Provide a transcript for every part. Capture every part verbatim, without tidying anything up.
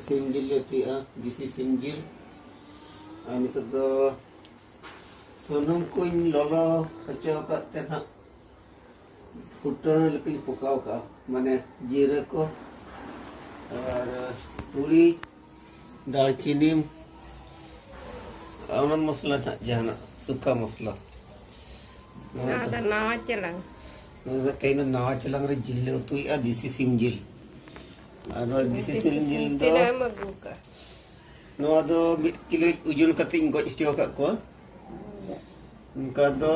ᱥᱤᱢ ᱡᱤᱞ ᱞᱮ ᱩᱛᱩᱭᱮᱫᱼᱟ, ᱫᱮᱥᱤ ᱥᱤᱢ ᱡᱤᱞ᱾ ᱟᱨ ᱱᱤᱛᱚᱜ ᱫᱚ ᱥᱩᱱᱩᱢ ᱠᱚᱧ ᱞᱚᱞᱚ ᱦᱚᱪᱚ ᱟᱠᱟᱫ ᱛᱮ ᱱᱟᱦᱟᱜ ᱯᱷᱩᱴᱟᱹᱱ ᱞᱮᱠᱟᱧ ᱯᱚᱠᱟᱣ ᱠᱟᱜᱼᱟ, ᱢᱟᱱᱮ ᱡᱤᱨᱟᱹ ᱠᱚ ᱟᱨ ᱛᱩᱲᱤ, ᱫᱟᱨᱪᱤᱱᱤ, ᱚᱱᱟ ᱢᱚᱥᱞᱟ ᱱᱟᱦᱟᱜ ᱡᱟᱦᱟᱱᱟᱜ ᱥᱩᱠᱟ ᱢᱚᱥᱞᱟ᱾ ᱱᱚᱣᱟ ᱫᱚ ᱱᱟᱣᱟ ᱪᱮᱞᱟᱝ᱾ ᱱᱚᱣᱟ ᱫᱚ ᱛᱮᱦᱮᱧ ᱫᱚ ᱱᱟᱣᱟ ᱪᱮᱞᱟᱝ ᱨᱮ ᱡᱤᱞ ᱞᱮ ᱩᱛᱩᱭᱮᱫᱼᱟ, ᱫᱮᱥᱤ ᱥᱤᱢ ᱡᱤᱞ᱾ ᱟᱨ ᱱᱚᱣᱟ ᱫᱮᱥᱤ ᱥᱤᱢ ᱡᱤᱞ ᱫᱚ ᱛᱤᱱᱟᱹᱜ ᱮᱢ ᱟᱹᱜᱩ ᱠᱟᱜᱼᱟ? ᱱᱚᱣᱟ ᱫᱚ ᱢᱤᱫ ᱠᱤᱞᱳ ᱳᱡᱚᱱ ᱠᱟᱛᱮ ᱤᱧ ᱜᱚᱡ ᱦᱚᱪᱚ ᱟᱠᱟᱫ ᱠᱚᱣᱟ᱾ ᱚᱱᱠᱟ ᱫᱚ,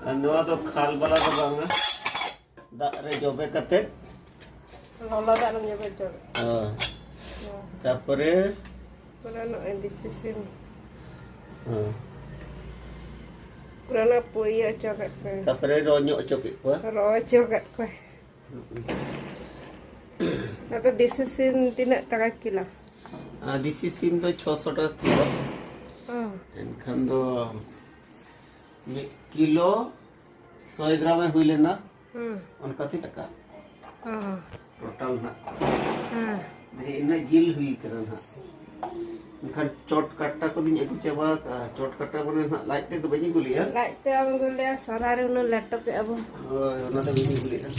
ᱟᱨ ᱱᱚᱣᱟ ᱫᱚ ᱠᱷᱟᱞ ᱵᱟᱞᱟ ᱫᱚ ᱵᱟᱝᱟ, ᱫᱟᱜ ᱨᱮ ᱡᱚᱵᱮ ᱠᱟᱛᱮ᱾ ᱞᱚᱞᱚ ᱫᱟᱜ ᱨᱮᱢ ᱡᱚᱵᱮ ᱦᱚᱪᱚ ᱠᱟᱜᱼᱟ᱾ ᱦᱳᱭ᱾ ᱦᱳᱭ᱾ ᱛᱟᱯᱚᱨᱮ ᱯᱩᱨᱟᱹ ᱱᱚᱜᱼᱚᱭ ᱫᱮᱥᱤ ᱥᱤᱢ᱾ ᱦᱮᱸ᱾ ᱯᱩᱨᱟᱹ ᱚᱱᱟ ᱯᱩ-, ᱤᱭᱟᱹ ᱦᱚᱪᱚ ᱠᱟᱜ ᱠᱚᱣᱟ᱾ ᱛᱟᱯᱚᱨᱮ ᱨᱚ ᱧᱚᱜ ᱦᱚᱪᱚ ᱠᱮᱫ ᱠᱚᱣᱟ᱾ ᱨᱚ ᱦᱚᱪᱚ ᱠᱟᱜ ᱠᱚᱣᱟ᱾ ᱟᱫᱚ ᱫᱮᱥᱤ ᱥᱤᱢ ᱛᱤᱱᱟᱹᱜ ᱴᱟᱠᱟ ᱠᱤᱞᱳ? ᱟᱨ ᱫᱮᱥᱤ ᱥᱤᱢ ᱫᱚ ᱪᱷᱚᱥᱚ ᱴᱟᱠᱟ ᱠᱤᱞᱳ᱾ ᱚ᱾ ᱮᱱᱠᱷᱟᱱ ᱫᱚ ᱢᱤᱫ ᱠᱤᱞᱳ ᱥᱚᱭ ᱜᱨᱟᱢ ᱮ ᱦᱩᱭ ᱞᱮᱱᱟ, ᱦᱩᱸ᱾ ᱚᱱᱠᱟ ᱛᱮ ᱴᱟᱠᱟ᱾ ᱚ᱾ ᱴᱳᱴᱟᱞ ᱱᱟᱜ᱾ ᱦᱮᱸ᱾ ᱫᱮ, ᱤᱱᱟᱹᱜ ᱡᱤᱞ ᱦᱩᱭ ᱠᱟᱱᱟ ᱱᱟᱜ᱾ ᱮᱱᱠᱷᱟᱱ ᱪᱚᱴ ᱠᱟᱴᱴᱟ ᱠᱚᱫᱚᱧ ᱟᱹᱜᱩ ᱪᱟᱵᱟ ᱠᱟᱜᱼᱟ᱾ ᱪᱚᱴ ᱠᱟᱴᱴᱟ ᱢᱟᱱᱮ ᱱᱟᱜ ᱞᱟᱡ ᱛᱮᱫ ᱫᱚ ᱵᱟᱹᱧ ᱟᱹᱜᱩ ᱞᱮᱜᱼᱟ᱾ ᱞᱟᱡ ᱛᱮ ᱟᱢ ᱟᱹᱜᱩ ᱞᱮᱜᱼᱟ, ᱥᱚᱨᱦᱟᱭ ᱨᱮ ᱩᱱᱟᱹᱜ ᱞᱮᱴᱚ ᱠᱮᱜᱼᱟ ᱵᱚ᱾ ᱦᱳᱭ, ᱚᱱᱟ ᱫᱚ ᱵᱟᱹᱧ ᱟᱹᱜᱩ ᱞᱮᱜᱼᱟ᱾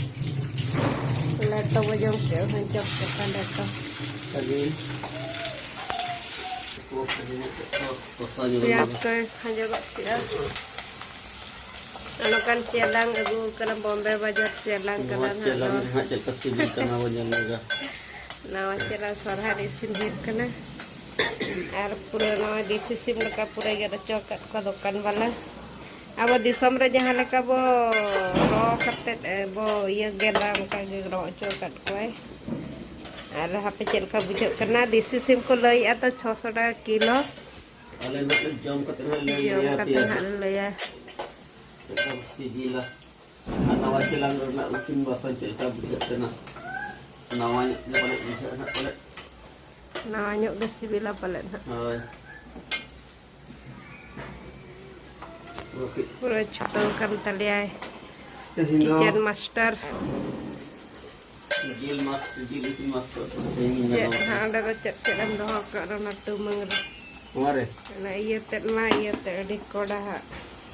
ᱞᱮᱴᱚ ᱵᱚ ᱡᱚᱢ ᱠᱮᱜᱼᱟ, ᱦᱳᱭ, ᱪᱚᱴ ᱠᱟᱴᱴᱟ ᱞᱮᱴᱚ᱾ ᱠᱷᱟᱹᱞᱤ ᱠᱚ ᱠᱷᱟᱹᱞᱤ ᱧᱚᱜ ᱠᱮᱫ ᱠᱚ, ᱥᱚᱥᱟ ᱧᱚᱜ ᱯᱮᱸᱭᱟᱡᱽ ᱞᱟᱜᱟ᱾ ᱠᱚᱭ ᱠᱷᱟᱸᱡᱚ ᱜᱚᱫ ᱠᱮᱜᱼᱟ᱾ ᱟᱨ ᱱᱚᱝᱠᱟᱱ ᱪᱮᱞᱟᱝ ᱟᱹᱜᱩ ᱠᱟᱱᱟ, ᱵᱚᱢᱵᱮ ᱵᱟᱡᱟᱨ ᱪᱮᱞᱟᱝ ᱱᱚᱣᱟ ᱠᱟᱱᱟ ᱱᱟᱦᱟᱜ ᱪᱮᱞᱟᱝ ᱱᱚᱣᱟ᱾ ᱨᱮ ᱱᱟᱦᱟᱜ ᱪᱮᱫ ᱞᱮᱠᱟ ᱥᱤᱵᱤᱞ ᱠᱟᱱᱟ ᱵᱚᱱ ᱧᱮᱞ ᱞᱮᱜᱟ᱾ ᱱᱟᱣᱟ ᱪᱮᱞᱟᱝ ᱥᱚᱨᱦᱟᱭ ᱨᱮ ᱤᱥᱤᱱ ᱦᱩᱭᱩᱜ ᱠᱟᱱᱟ᱾ ᱟᱨ ᱯᱩᱨᱟᱹ ᱱᱚᱣᱟ ᱫᱮᱥᱤ ᱥᱤᱢ ᱞᱮᱠᱟ ᱯᱩᱨᱟᱹ ᱜᱮᱫ ᱦᱚᱪᱚ ᱟᱠᱟᱫ ᱠᱚᱣᱟ ᱫᱚᱠᱟᱱ ᱵᱟᱞᱟ᱾ ᱟᱵᱚ ᱫᱤᱥᱚᱢ ᱨᱮ ᱡᱟᱦᱟᱸ ᱞᱮᱠᱟ ᱵᱚ ᱨᱚ ᱠᱟᱛᱮᱫ, ᱮ, ᱵᱚ ᱤᱭᱟᱹ ᱜᱮᱫᱟ, ᱚᱱᱠᱟ ᱜᱮ ᱨᱚ ᱦᱚᱪᱚ ᱟᱠᱟᱫ ᱠᱚᱣᱟᱭ᱾ ᱟᱨ ᱦᱟᱯᱮ ᱪᱮᱫ ᱞᱮᱠᱟ ᱵᱩᱡᱷᱟᱹᱜ ᱠᱟᱱᱟ, ᱫᱮᱥᱤ ᱥᱤᱢ ᱠᱚ ᱞᱟᱹᱭᱮᱫᱼᱟ ᱛᱚ ᱪᱷᱚᱥᱚ ᱴᱟᱠᱟ ᱠᱤᱞᱳ᱾ ᱟᱞᱮ ᱱᱟᱜ ᱞᱮ ᱡᱚᱢ ᱠᱟᱛᱮ ᱱᱟᱜ ᱞᱮ ᱡᱚᱢ ᱞᱟᱹᱭ ᱠᱟᱛᱮ ᱟᱯᱮᱭᱟ᱾ ᱦᱟᱸᱜ ᱞᱮ ᱞᱟᱹᱭᱟ᱾ ᱮᱠᱫᱚᱢ ᱥᱤᱵᱤᱞᱟ᱾ ᱟᱨ ᱱᱟᱣᱟ ᱪᱮᱞᱟᱝ ᱨᱮᱱᱟᱜ ᱤᱥᱤᱱ ᱵᱟᱥᱟᱝ ᱪᱮᱫ ᱞᱮᱠᱟ ᱵᱩᱡᱷᱟᱹᱜ ᱠᱟᱱᱟ? ᱱᱟᱣᱟ ᱧᱚᱜ ᱜᱮ ᱯᱟᱞᱮᱫ ᱵᱩᱡᱷᱟᱹᱜᱼᱟ ᱱᱟᱜ ᱯᱟᱞᱮᱫ᱾ ᱱᱟᱣᱟ ᱧᱚᱜ ᱜᱮ ᱥᱤᱵᱤᱞᱟ ᱯᱟᱞᱮᱫ ᱱᱟᱜ᱾ ᱦᱳᱭ᱾ ᱳᱠᱮ᱾ ᱯᱩᱨᱟᱹ ᱪᱷᱩᱴᱟᱹᱣ ᱠᱟᱱ ᱛᱟᱞᱮᱭᱟᱭ ᱛᱮᱦᱮᱧ ᱫᱚ ᱠᱤᱪᱮᱱ ᱢᱟᱥᱴᱟᱨ᱾ ᱡᱤᱞ ᱢᱟᱥ-, ᱡᱤᱞ ᱤᱥᱤᱱ ᱢᱟᱥᱴᱟᱨ ᱛᱮᱦᱮᱧ ᱤᱧ ᱪᱮᱫ ᱧᱟᱯᱟᱢ ᱦᱟᱸᱜ ᱠᱟᱱᱟ᱾ ᱚᱸᱰᱮ ᱫᱚ ᱪᱮᱫ ᱪᱮᱫ ᱮᱢ ᱫᱚᱦᱚ ᱠᱟᱜ ᱱᱚᱣᱟ ᱴᱩᱢᱟᱹᱝ ᱨᱮ? ᱱᱚᱣᱟ ᱨᱮ? ᱚᱱᱟ ᱤᱭᱟᱹ ᱛᱮᱫ ᱢᱟ, ᱤᱭᱟᱹ ᱛᱮᱫ ᱟᱹᱰᱤ ᱠᱚᱰᱟ ᱦᱟᱸᱜ᱾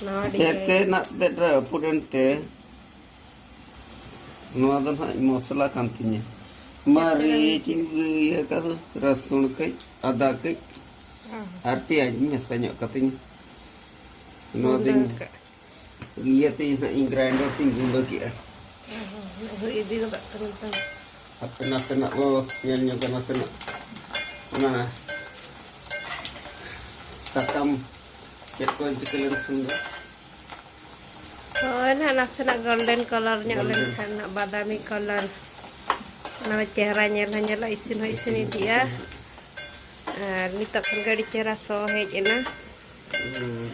ᱱᱟᱣᱟ ᱦᱮᱸ, ᱰᱤᱡᱟᱭᱤᱱ᱾ ᱛᱮ ᱱᱟᱜ ᱛᱮᱫ ᱨᱮ ᱯᱩᱨᱟᱹᱱ ᱛᱮ᱾ ᱱᱚᱣᱟ ᱫᱚ ᱱᱟᱦᱟᱜ ᱢᱚᱥᱞᱟ ᱠᱟᱱ ᱛᱤᱧᱟᱹ᱾ ᱢᱟᱹᱨᱤᱪ ᱤᱧ ᱤᱭᱟᱹ ᱠᱟᱜᱼᱟ, ᱨᱟᱹᱥᱩᱱ ᱠᱟᱹᱡ, ᱟᱫᱟ ᱠᱟᱹᱡ, ᱚ᱾ ᱟᱨ ᱯᱮᱸᱭᱟᱡᱽ ᱤᱧ ᱢᱮᱥᱟ ᱧᱚᱜ ᱠᱟᱛᱤᱧ᱾ ᱱᱚᱣᱟ ᱜᱩᱸᱰᱟᱹ ᱫᱚᱧ ᱠᱟᱜ᱾ ᱤᱭᱟᱹ ᱛᱤᱧ ᱱᱟᱦᱟᱜ ᱤᱧ ᱜᱨᱟᱭᱱᱰᱟᱨ ᱛᱤᱧ ᱜᱩᱸᱰᱟᱹ ᱠᱮᱜᱼᱟ᱾ ᱚ, ᱦᱩᱭ ᱤᱫᱤ ᱜᱚᱫᱚᱜ ᱠᱟᱱᱟ ᱛᱚ᱾ ᱦᱟᱯᱮ ᱱᱟᱥᱮᱱᱟᱜ ᱵᱚ ᱧᱮᱞ ᱧᱚᱜᱟ, ᱱᱟᱥᱮᱱᱟᱜ ᱚᱱᱟ ᱥᱟᱠᱟᱢ ᱪᱮᱫ ᱠᱚ ᱪᱤᱠᱟᱹ ᱞᱮᱱᱠᱷᱟᱱ ᱫᱚ᱾ ᱦᱳᱭ, ᱱᱟᱦᱟᱜ ᱱᱟᱥᱮᱱᱟᱜ ᱜᱳᱞᱰᱮᱱ ᱠᱟᱞᱟᱨ ᱧᱚᱜ ᱜᱳᱞᱰᱮᱱ᱾ ᱞᱮᱱᱠᱷᱟᱱ ᱱᱟᱦᱟᱜ ᱵᱟᱫᱟᱢᱤ ᱠᱟᱞᱟᱨ, ᱚᱱᱟ ᱫᱚ ᱪᱮᱦᱨᱟ ᱧᱮᱞ ᱦᱚᱸ ᱧᱮᱞᱚᱜ, ᱤᱥᱤᱱ ᱦᱚᱸ ᱤᱥᱤᱱ ᱤᱫᱤᱜᱼᱟ᱾ ᱟᱨ ᱱᱤᱛᱚᱜ ᱠᱷᱚᱱ ᱜᱮ ᱟᱹᱰᱤ ᱪᱮᱦᱨᱟ ᱥᱚ ᱦᱮᱡ ᱮᱱᱟ᱾ ᱦᱩᱸ᱾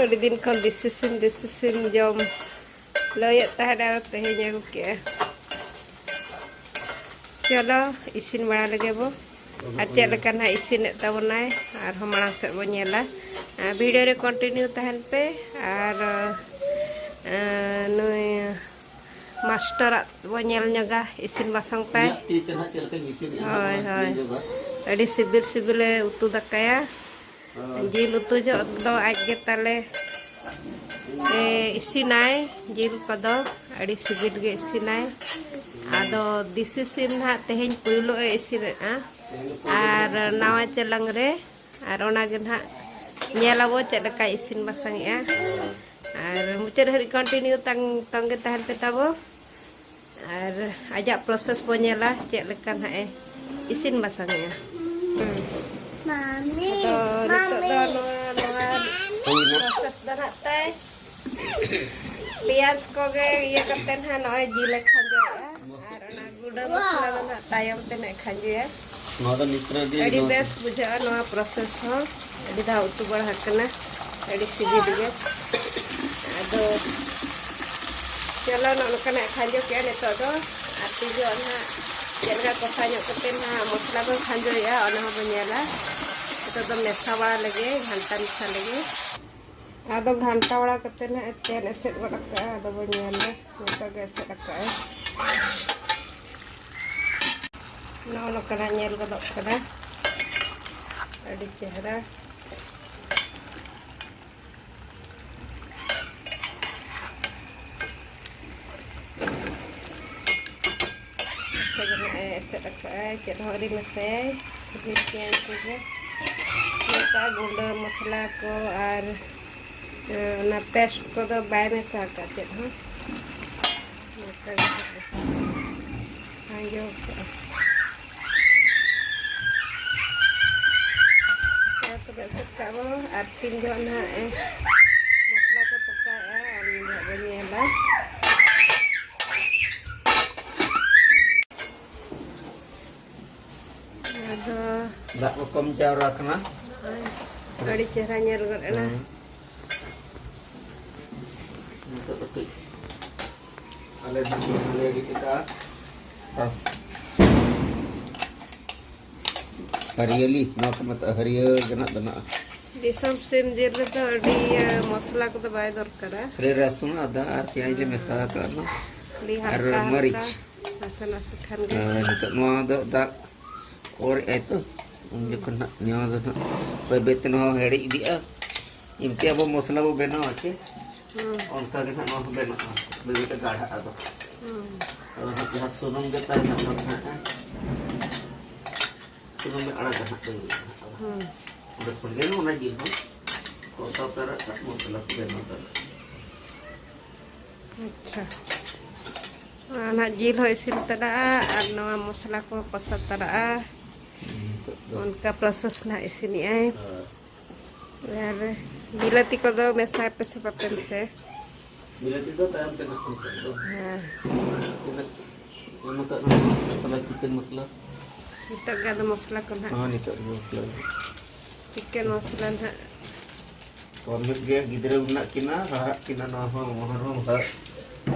ᱟᱹᱰᱤ ᱫᱤᱱ ᱠᱷᱚᱱ ᱫᱮᱥᱤ ᱥᱤᱢ, ᱫᱮᱥᱤ ᱥᱤᱢ ᱡᱚᱢ ᱞᱟᱹᱭᱮᱫ ᱛᱟᱦᱮᱸᱫ, ᱟᱫᱚ ᱛᱮᱦᱮᱧ ᱟᱹᱜᱩ ᱠᱮᱜᱼᱟ᱾ ᱪᱚᱞᱚ, ᱤᱥᱤᱱ ᱵᱟᱲᱟ ᱞᱮᱜᱮ ᱵᱚ᱾ ᱟᱨ ᱪᱮᱫ ᱞᱮᱠᱟ ᱱᱟᱦᱟᱜ ᱤᱥᱤᱱᱮᱫ ᱛᱟᱵᱚᱱᱟᱭ, ᱟᱨᱦᱚᱸ ᱢᱟᱲᱟᱝ ᱥᱮᱫ ᱵᱚ ᱧᱮᱞᱟ᱾ ᱟᱨ ᱵᱷᱤᱰᱤᱭᱳ ᱨᱮ ᱠᱚᱱᱴᱤᱱᱤᱭᱩ ᱛᱟᱦᱮᱱ ᱯᱮ᱾ ᱟᱨ, ᱟᱸ, ᱱᱩᱭ ᱢᱟᱥᱴᱟᱨᱟᱜ ᱵᱚ ᱧᱮᱞ ᱧᱚᱜᱟ, ᱤᱥᱤᱱ ᱵᱟᱥᱟᱝ ᱛᱟᱭ᱾ ᱤᱧᱟᱹᱜ ᱛᱤ ᱛᱮ ᱱᱟᱦᱟᱜ ᱪᱮᱫ ᱞᱮᱠᱟᱧ ᱤᱥᱤᱱᱮᱫᱼᱟ, ᱦᱳᱭ, ᱱᱚᱣᱟ ᱦᱳᱭ᱾ ᱧᱮᱞ ᱧᱚᱜᱟ᱾ ᱟᱹᱰᱤ ᱥᱤᱵᱤᱞ ᱥᱤᱵᱤᱞᱮ ᱩᱛᱩ ᱫᱟᱠᱟᱭᱟ᱾ ᱦᱳᱭ᱾ ᱡᱤᱞ ᱩᱛᱩ ᱡᱚᱦᱚᱜ ᱫᱚ ᱟᱡ ᱜᱮ ᱛᱟᱞᱮ, ᱮ, ᱤᱥᱤᱱᱟᱭ᱾ ᱡᱤᱞ ᱠᱚᱫᱚ ᱟᱹᱰᱤ ᱥᱤᱵᱤᱞ ᱜᱮ ᱤᱥᱤᱱᱟᱭ᱾ ᱟᱫᱚ ᱫᱮᱥᱤ ᱥᱤᱢ ᱱᱟᱦᱟᱜ ᱛᱮᱦᱮᱧ ᱯᱳᱭᱞᱳ ᱮ ᱤᱥᱤᱱᱮᱫᱼᱟ᱾ ᱛᱮᱦᱮᱧ ᱯᱳᱭᱞᱳ ᱟᱨ ᱜᱮ ᱤᱥᱤᱱ᱾ ᱱᱟᱣᱟ ᱪᱮᱞᱟᱝ ᱨᱮ, ᱟᱨ ᱚᱱᱟ ᱜᱮ ᱱᱟᱦᱟᱜ ᱧᱮᱞ ᱟᱵᱚ ᱪᱮᱫ ᱞᱮᱠᱟᱭ ᱤᱥᱤᱱ ᱵᱟᱥᱟᱝ ᱮᱫᱼᱟ᱾ ᱟᱨ ᱢᱩᱪᱟᱹᱫ ᱦᱟᱹᱨᱤᱡ ᱠᱚᱱᱴᱤᱱᱤᱭᱩ ᱛᱟᱝ-, ᱛᱚᱝᱜᱮ ᱛᱟᱦᱮᱱ ᱯᱮ ᱛᱟᱵᱚ᱾ ᱟᱨ ᱟᱡᱟᱜ ᱯᱨᱚᱥᱮᱥ ᱵᱚ ᱧᱮᱞᱟ, ᱪᱮᱫ ᱞᱮᱠᱟ ᱱᱟᱦᱟᱜ ᱮ ᱤᱥᱤᱱ ᱵᱟᱥᱟᱝ ᱮᱫᱼᱟ᱾ ᱦᱩᱸ᱾ ᱢᱟᱢᱤ, ᱟᱫᱚ ᱱᱤᱛᱚᱜ ᱫᱚ ᱢᱟᱢᱤ᱾ ᱱᱚᱣᱟ, ᱱᱚᱣᱟ ᱦᱩᱭᱱᱟ᱾ ᱯᱨᱚᱥᱮᱥ ᱫᱚ ᱱᱟᱦᱟᱜ ᱛᱟᱭ ᱯᱮᱸᱭᱟᱡᱽ ᱠᱚᱜᱮ ᱤᱭᱟᱹ ᱠᱟᱛᱮ ᱱᱟᱦᱟᱜ ᱱᱚᱜᱼᱚᱭ ᱡᱤᱞ ᱮ ᱠᱷᱟᱸᱡᱚᱭᱮᱫᱼᱟ᱾ ᱟᱨ ᱚᱱᱟ ᱜᱩᱸᱰᱟᱹ ᱢᱚᱥᱞᱟ ᱫᱚ ᱱᱟᱦᱟᱜ ᱛᱟᱭᱚᱢ ᱛᱮ ᱱᱟᱦᱟᱜ ᱠᱷᱟᱸᱡᱚᱭᱟ᱾ ᱱᱚᱣᱟ ᱫᱚ ᱱᱤᱛ ᱨᱮᱜᱮ ᱟᱹᱰᱤ ᱱᱚᱣᱟ ᱵᱮᱥ ᱵᱩᱡᱷᱟᱹᱜᱼᱟ ᱱᱚᱣᱟ ᱯᱨᱚᱥᱮᱥ ᱦᱚᱸ᱾ ᱟᱹᱰᱤ ᱫᱷᱟᱣ ᱩᱛᱩ ᱵᱟᱲᱟ ᱟᱠᱟᱱᱟ, ᱟᱹᱰᱤ ᱥᱤᱵᱤᱞ ᱜᱮ᱾ ᱟᱫᱚ ᱪᱚᱞᱚ, ᱱᱚᱜᱼᱚ ᱱᱚᱝᱠᱟ ᱱᱟᱦᱟᱜ ᱠᱷᱟᱸᱡᱚ ᱠᱮᱜᱼᱟ ᱱᱤᱛᱚᱜ ᱫᱚ᱾ ᱟᱨ ᱛᱤᱡᱩ ᱱᱟᱦᱟᱜ ᱪᱮᱫ ᱞᱮᱠᱟ ᱠᱚᱥᱟ ᱧᱚᱜ ᱠᱟᱛᱮ ᱱᱟᱦᱟᱜ ᱢᱚᱥᱞᱟ ᱵᱚᱱ ᱠᱷᱟᱸᱡᱚᱭᱮᱜᱼᱟ, ᱚᱱᱟ ᱦᱚᱸᱵᱚᱱ ᱧᱮᱞᱟ᱾ ᱱᱤᱛᱚᱜ ᱫᱚ ᱢᱮᱥᱟ ᱵᱟᱲᱟ ᱞᱮᱜᱮ, ᱜᱷᱟᱱᱴᱟ ᱢᱮᱥᱟ ᱞᱮᱜᱮ᱾ ᱟᱫᱚ ᱜᱷᱟᱱᱴᱟ ᱵᱟᱲᱟ ᱠᱟᱛᱮ ᱱᱟᱦᱟᱜ ᱮᱛᱮᱫ ᱮᱥᱮᱫ ᱜᱚᱫ ᱠᱟᱜᱼᱟ᱾ ᱟᱫᱚ ᱵᱚᱱ ᱧᱮᱞᱟ ᱱᱤᱛᱚᱜ ᱜᱮ ᱮᱥᱮᱫ ᱠᱟᱜᱼᱟᱭ᱾ ᱱᱚᱜᱼᱚ ᱱᱚᱝᱠᱟᱱᱟᱜ ᱧᱮᱞ ᱜᱚᱫᱚᱜ ᱠᱟᱱᱟ, ᱟᱹᱰᱤ ᱪᱮᱦᱨᱟ᱾ ᱱᱟᱥᱮ ᱜᱮ ᱱᱟᱜ ᱮ ᱮᱥᱮᱫ ᱟᱠᱟᱫᱼᱟᱭ, ᱪᱮᱫ ᱦᱚᱸ ᱟᱹᱣᱨᱤ ᱢᱮᱥᱟᱭᱟᱭ, ᱠᱷᱟᱹᱞᱤ ᱯᱮᱸᱭᱟᱡᱽ ᱠᱚᱜᱮ ᱢᱮᱥᱟ, ᱜᱩᱸᱰᱟᱹ ᱢᱚᱥᱞᱟ ᱠᱚ ᱟᱨ, ᱮ, ᱚᱱᱟ ᱯᱮᱥᱴ ᱠᱚᱫᱚ ᱵᱟᱭ ᱢᱮᱥᱟ ᱟᱠᱟᱫ ᱪᱮᱫ ᱦᱚᱸ᱾ ᱱᱚᱝᱠᱟ ᱜᱮ ᱦᱟᱸᱜ ᱮ ᱠᱷᱟᱸᱡᱚ ᱠᱟᱜᱼᱟ᱾ ᱢᱟ ᱛᱚᱵᱮ ᱮᱥᱮᱫ ᱠᱟᱜ ᱵᱚ, ᱟᱨ ᱛᱤᱱ ᱡᱚᱦᱚᱜ ᱱᱟᱦᱟᱜ ᱮ ᱢᱚᱥᱞᱟ ᱠᱚ ᱯᱚᱠᱟᱭᱮᱜᱼᱟ, ᱩᱱ ᱡᱚᱦᱚᱜ ᱵᱚ ᱧᱮᱞᱟ᱾ ᱟᱫᱚ ᱫᱟᱜ ᱠᱚ ᱠᱚᱢ ᱡᱟᱣᱨᱟ ᱠᱟᱱᱟ᱾ ᱱᱚᱜᱼᱚᱭ ᱟᱹᱰᱤ ᱪᱮᱦᱨᱟ ᱧᱮᱞ ᱜᱚᱫ ᱮᱱᱟ᱾ ᱦᱩᱸ᱾ ᱱᱤᱛᱚᱜ ᱫᱚ ᱠᱟᱹᱡ ᱟᱞᱮ ᱱᱚᱛᱮ ᱞᱮ ᱨᱤᱫ ᱠᱟᱜᱼᱟ᱾ ᱵᱟᱥ᱾ ᱦᱟᱹᱨᱭᱟᱹᱞᱤ, ᱱᱚᱣᱟ ᱠᱚ ᱢᱮᱛᱟᱜᱼᱟ ᱦᱟᱹᱨᱭᱟᱹᱲ ᱜᱮ ᱱᱟᱜ ᱵᱮᱱᱟᱜᱼᱟ᱾ ᱫᱤᱥᱚᱢ ᱥᱤᱢ ᱡᱤᱞ ᱨᱮᱫᱚ ᱟᱹᱰᱤ, ᱤᱭᱟᱹ, ᱢᱚᱥᱞᱟ ᱠᱚᱫᱚ ᱵᱟᱭ ᱫᱚᱨᱠᱟᱨᱟ᱾ ᱠᱷᱟᱹᱞᱤ ᱨᱟᱹᱥᱩᱱ, ᱟᱫᱟ ᱟᱨ ᱯᱮᱸᱭᱟᱡᱽ ᱞᱮ ᱢᱮᱥᱟ ᱟᱠᱟᱫᱼᱟ᱾ ᱟᱹᱰᱤ ᱟᱨ ᱦᱟᱞᱠᱟ ᱢᱟᱹᱨᱤᱪ᱾ ᱦᱟᱞᱠᱟ, ᱱᱟᱥᱮ ᱱᱟᱥᱮ ᱠᱷᱟᱱ ᱜᱮ᱾ ᱟᱨ ᱱᱤᱛᱚᱜ ᱱᱚᱣᱟ ᱫᱚ ᱫᱟᱜ ᱚᱨ ᱮᱫ ᱟᱭ ᱛᱚ, ᱩᱱ ᱡᱚᱠᱷᱚᱱ ᱦᱟᱸᱜ ᱱᱚᱣᱟ ᱫᱚ ᱦᱟᱸᱜ ᱵᱟᱹᱭ ᱵᱟᱹᱭ ᱛᱮ ᱱᱚᱣᱟ ᱦᱚᱸ ᱦᱮᱰᱮᱡ ᱤᱫᱤᱜᱼᱟ᱾ ᱮᱢᱛᱮ ᱟᱵᱚ ᱢᱚᱥᱞᱟ ᱵᱚ ᱵᱮᱱᱟᱣᱟ ᱪᱮ, ᱦᱩᱸ᱾ ᱚᱱᱠᱟ ᱜᱮ ᱦᱟᱸᱜ ᱱᱚᱣᱟ ᱦᱚᱸ ᱵᱮᱱᱟᱜᱼᱟ, ᱵᱟᱹᱭ ᱵᱟᱹᱭ ᱛᱮ ᱜᱟᱲᱦᱟᱜᱼᱟ ᱟᱫᱚ᱾ ᱦᱩᱸ᱾ ᱟᱫᱚ ᱦᱟᱸᱜ ᱡᱟᱦᱟᱸ ᱥᱩᱱᱩᱢ ᱜᱮ ᱛᱟᱦᱮᱱᱟ, ᱚᱱᱟ ᱫᱚ ᱦᱟᱸᱜ ᱥᱩᱱᱩᱢ ᱞᱮ ᱟᱲᱟᱜᱟ ᱦᱟᱸᱜ ᱵᱟᱹᱭ ᱵᱟᱹᱭ ᱛᱮ ᱦᱟᱸᱜ᱾ ᱦᱩᱸ᱾ ᱚᱸᱰᱮ ᱠᱷᱚᱱ ᱜᱮ ᱚᱱᱟ ᱡᱤᱞ ᱦᱚᱸ ᱠᱚᱥᱟᱣ ᱛᱟᱨᱟ ᱟᱨ ᱢᱚᱥᱞᱟ ᱠᱚ ᱵᱮᱱᱟᱣ ᱛᱟᱨᱟ᱾ ᱟᱪᱪᱷᱟ᱾ ᱚᱱᱟ ᱱᱟᱦᱟᱜ ᱡᱤᱞ ᱦᱚᱸ ᱤᱥᱤᱱ ᱛᱟᱨᱟᱜᱼᱟ ᱟᱨ ᱱᱚᱣᱟ ᱢᱚᱥᱞᱟ ᱠᱚᱦᱚᱸ ᱠᱚᱥᱟᱣ ᱛᱟᱨᱟᱜᱼᱟ᱾ ᱱᱤᱛᱚᱜ ᱫᱚ ᱚᱱᱠᱟ ᱯᱨᱚᱥᱮᱥ ᱱᱟᱦᱟᱜ ᱤᱥᱤᱱᱮᱜᱼᱟᱭ᱾ ᱦᱳᱭ᱾ ᱟᱨ ᱵᱤᱞᱟᱹᱛᱤ ᱠᱚᱫᱚ ᱢᱮᱥᱟᱭ ᱯᱮᱥᱮ ᱵᱟᱯᱮ ᱢᱮᱥᱟᱭᱟ? ᱵᱤᱞᱟᱹᱛᱤ ᱫᱚ ᱛᱟᱭᱚᱢ ᱛᱮ ᱱᱟᱦᱟᱜ ᱱᱤᱛᱚᱜ ᱫᱚ᱾ ᱦᱮᱸ᱾ ᱛᱤᱱᱟᱹᱜ ᱮᱢ ᱟᱠᱟᱫ ᱢᱚᱥᱞᱟ, ᱪᱤᱠᱮᱱ ᱢᱚᱥᱞᱟ? ᱱᱤᱛᱚᱜ ᱜᱮ ᱟᱫᱚ ᱢᱚᱥᱞᱟ ᱠᱚ ᱱᱟᱦᱟᱜ᱾ ᱦᱚᱸ, ᱱᱤᱛᱚᱜ ᱜᱮ ᱢᱚᱥᱞᱟ ᱫᱚ᱾ ᱪᱤᱠᱮᱱ ᱢᱚᱥᱞᱟ ᱱᱟᱦᱟᱜ᱾ ᱠᱚᱢ ᱧᱚᱜ ᱜᱮ ᱜᱤᱫᱽᱨᱟᱹ ᱢᱮᱱᱟᱜ ᱠᱤᱱᱟ, ᱦᱟᱨᱟᱜ ᱠᱤᱱᱟ, ᱱᱚᱣᱟ ᱦᱚᱸ ᱢᱚᱦᱚᱨ ᱦᱚᱸ ᱦᱟᱨᱟᱜ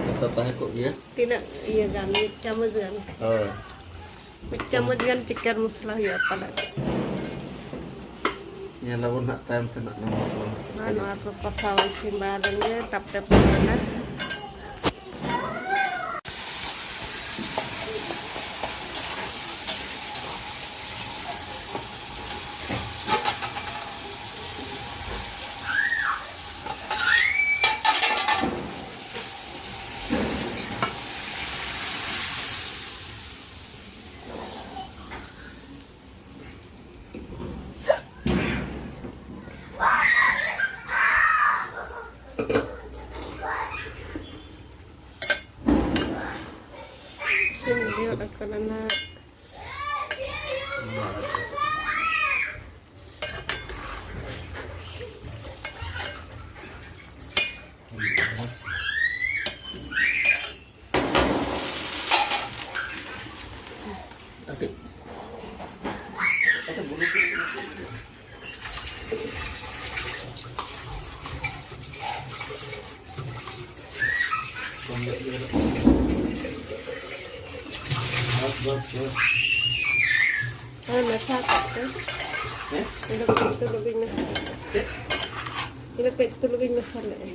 ᱢᱮᱥᱟ ᱛᱟᱦᱮᱸ ᱠᱚᱜ ᱜᱮᱭᱟ᱾ ᱛᱤᱱᱟᱹᱜ ᱤᱭᱟᱹ ᱜᱟᱱ? ᱢᱤᱫ ᱪᱟᱢᱚᱪ ᱜᱟᱱ? ᱦᱳᱭ᱾ ᱢᱤᱫ ᱪᱟᱢᱚᱪ ᱜᱟᱱ ᱪᱤᱠᱮᱱ ᱢᱚᱥᱞᱟ ᱦᱩᱭᱩᱜᱼᱟ ᱯᱟᱞᱮᱫ᱾ ᱧᱮᱞ ᱟᱵᱚᱱ ᱦᱟᱸᱜ ᱛᱟᱭᱚᱢ ᱛᱮ ᱱᱟᱜ ᱱᱚᱣᱟ ᱢᱚᱥᱞᱟ ᱦᱚᱸ ᱟᱨ ᱱᱚᱣᱟ ᱠᱚ ᱠᱚᱥᱟᱣ ᱤᱥᱤᱱ ᱵᱟᱲᱟ ᱞᱮᱱ ᱜᱮ, ᱛᱟᱯᱚᱨᱮ ᱯᱚᱨᱮ ᱱᱟᱜ᱾ ᱠᱟᱱᱟ ᱱᱟᱜ᱾ ᱦᱳᱭ, ᱢᱮᱥᱟ ᱠᱟᱜ ᱯᱮ᱾ ᱦᱮᱸ? ᱤᱧ ᱫᱚ ᱠᱟᱹᱡ ᱛᱩᱞᱩᱡ ᱤᱧ ᱢᱮᱥᱟ ᱞᱮᱫᱼᱟ᱾ ᱪᱮᱫ? ᱤᱧ ᱫᱚ ᱠᱟᱹᱡ ᱛᱩᱞᱩᱡ ᱤᱧ ᱢᱮᱥᱟ ᱞᱮᱫᱼᱟ᱾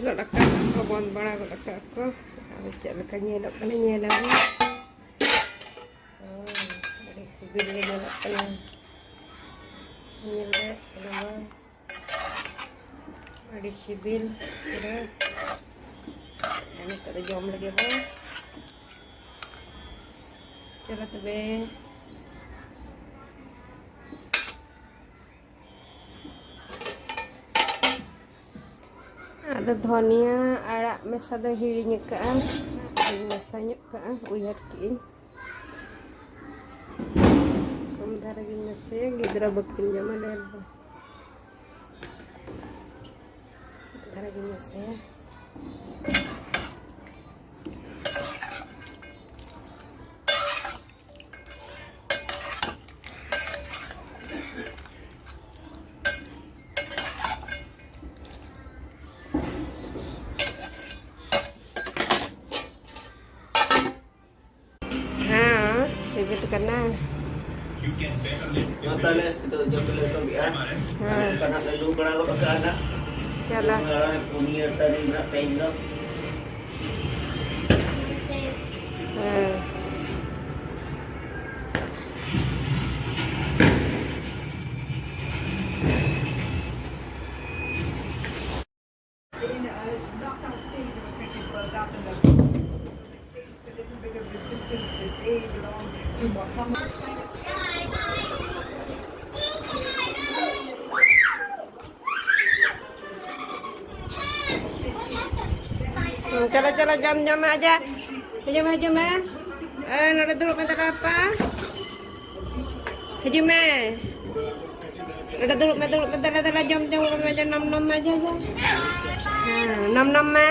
ᱜᱚᱫ ᱟᱠᱟᱫ ᱠᱚ, ᱵᱚᱱ ᱵᱟᱲᱟ ᱜᱚᱫ ᱟᱠᱟᱫ ᱠᱚ᱾ ᱟᱫᱚ ᱪᱮᱫ ᱞᱮᱠᱟ ᱧᱮᱞᱚᱜ ᱠᱟᱱᱟ, ᱧᱮᱞ ᱟᱵᱚᱱ᱾ ᱦᱳᱭ, ᱟᱹᱰᱤ ᱥᱤᱵᱤᱞ ᱜᱮ ᱧᱮᱞᱚᱜ ᱠᱟᱱᱟ᱾ ᱧᱮᱞ ᱨᱮ ᱟᱹᱰᱤ ᱢᱚᱡᱽ᱾ ᱟᱹᱰᱤ ᱥᱤᱵᱤᱞ ᱯᱩᱨᱟᱹ᱾ ᱟᱨ ᱱᱤᱛᱚᱜ ᱫᱚ ᱡᱚᱢ ᱞᱟᱹᱜᱤᱫ ᱵᱚᱱ᱾ ᱪᱚᱞᱚ ᱛᱚᱵᱮ᱾ ᱟᱫᱚ ᱫᱷᱚᱱᱤᱭᱟᱹ ᱟᱲᱟᱜ ᱢᱮᱥᱟ ᱫᱚ ᱦᱤᱲᱤᱧ ᱟᱠᱟᱫᱼᱟ᱾ ᱟᱫᱚᱧ ᱢᱮᱥᱟ ᱧᱚᱜ ᱠᱟᱜᱼᱟ, ᱩᱭᱦᱟᱹᱨ ᱠᱮᱜᱼᱟᱹᱧ᱾ ᱠᱚᱢ ᱫᱷᱟᱨᱟ ᱜᱤᱧ ᱢᱮᱥᱟᱭᱟ, ᱜᱤᱫᱽᱨᱟᱹ ᱵᱟᱹᱠᱤᱱ ᱡᱚᱢᱟ ᱰᱷᱮᱨ ᱫᱚ᱾ ᱢᱤᱫ ᱫᱷᱟᱨᱟ ᱜᱤᱧ ᱢᱮᱥᱟᱭᱟ᱾ ᱦᱮᱸ, ᱥᱤᱵᱤᱞ ᱠᱟᱱᱟ᱾ ᱢᱟ ᱛᱟᱦᱞᱮ, ᱱᱤᱛᱚᱜ ᱡᱚᱢ ᱫᱚᱞᱮ ᱮᱛᱚᱦᱚᱵᱮᱜᱼᱟ᱾ ᱦᱮᱸ᱾ ᱚᱱᱠᱟᱱᱟᱜ ᱞᱮ ᱞᱩ ᱵᱟᱲᱟ ᱜᱚᱫ ᱠᱟᱜᱼᱟ ᱱᱟᱜ᱾ ᱪᱚᱞᱚ᱾ ᱡᱚᱢ ᱵᱟᱲᱟ ᱯᱩᱱᱭᱟᱹ ᱛᱟᱹᱨᱤ ᱨᱮᱱᱟᱜ ᱴᱟᱭᱤᱢ ᱫᱚ᱾ ᱦᱮᱸ᱾ ᱪᱚᱞᱚ, ᱪᱚᱞᱚ, ᱡᱚᱢ, ᱡᱚᱢ ᱢᱮ, ᱟᱡᱟ᱾ ᱦᱤᱡᱩᱜ ᱢᱮ, ᱦᱤᱡᱩᱜ ᱢᱮ᱾ ᱮ, ᱱᱚᱰᱮ ᱫᱩᱲᱩᱵ ᱢᱮ, ᱫᱟᱫᱟ, ᱟᱯᱟ᱾ ᱦᱤᱡᱩᱜ ᱢᱮ᱾ ᱱᱚᱰᱮ ᱫᱩᱲᱩᱵ ᱢᱮ, ᱫᱩᱲᱩᱵ ᱢᱮ, ᱫᱮᱞᱟ, ᱫᱮᱞᱟ, ᱡᱚᱢ, ᱡᱚᱢ ᱜᱚᱫ ᱢᱮ, ᱡᱚᱢ, ᱱᱚᱢ, ᱱᱚᱢ ᱢᱮ, ᱡᱚᱢ, ᱡᱚᱢ᱾ ᱦᱮᱸ, ᱱᱚᱢ, ᱱᱚᱢ ᱢᱮ᱾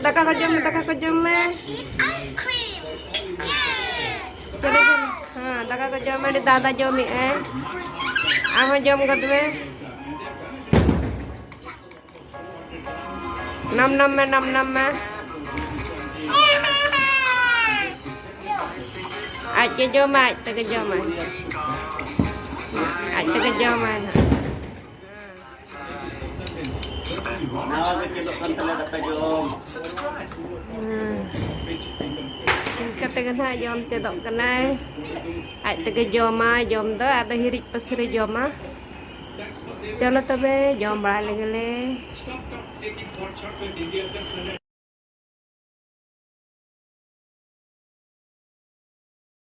ᱫᱟᱠᱟ ᱠᱚ ᱡᱚᱢ ᱢᱮ, ᱫᱟᱠᱟ ᱠᱚ ᱡᱚᱢ ᱢᱮ᱾ ᱪᱚᱞᱚ, ᱪᱚᱞᱚ᱾ ᱦᱮᱸ, ᱫᱟᱠᱟ ᱠᱚ ᱡᱚᱢ ᱢᱮ, ᱟᱹᱰᱤ ᱫᱟᱫᱟ ᱡᱚᱢᱮᱜ ᱟᱭ᱾ ᱟᱢ ᱦᱚᱸ ᱡᱚᱢ ᱜᱚᱫ ᱢᱮ᱾ ᱱᱟᱢ ᱱᱟᱢ ᱢᱮ, ᱱᱟᱢ ᱱᱟᱢ ᱢᱮ᱾ ᱟᱡ ᱜᱮ ᱡᱚᱢᱟᱭ, ᱟᱡ ᱛᱮᱜᱮ ᱡᱚᱢᱟᱭ᱾ ᱟᱡ ᱛᱮᱜᱮ ᱡᱚᱢᱟᱭ ᱱᱟᱦᱟᱜ᱾ ᱱᱟᱣᱟ ᱜᱮ ᱪᱮᱫᱚᱜ ᱠᱟᱱ ᱛᱟᱞᱮ ᱫᱟᱠᱟ ᱡᱚᱢ᱾ ᱦᱮᱸ᱾ ᱤᱱᱠᱟ ᱛᱮᱜᱮ ᱱᱟᱦᱟᱜ ᱡᱚᱢ ᱪᱮᱫᱚᱜ ᱠᱟᱱᱟᱭ᱾ ᱟᱡ ᱛᱮᱜᱮ ᱡᱚᱢᱟᱭ ᱡᱚᱢ ᱫᱚ, ᱟᱫᱚ ᱦᱤᱨᱤᱡ ᱯᱟᱹᱥᱤᱨᱮ ᱡᱚᱢᱟ᱾ ᱪᱚᱞᱚ ᱛᱚᱵᱮ ᱡᱚᱢ ᱵᱟᱲᱟ ᱞᱮᱜᱮ ᱞᱮ᱾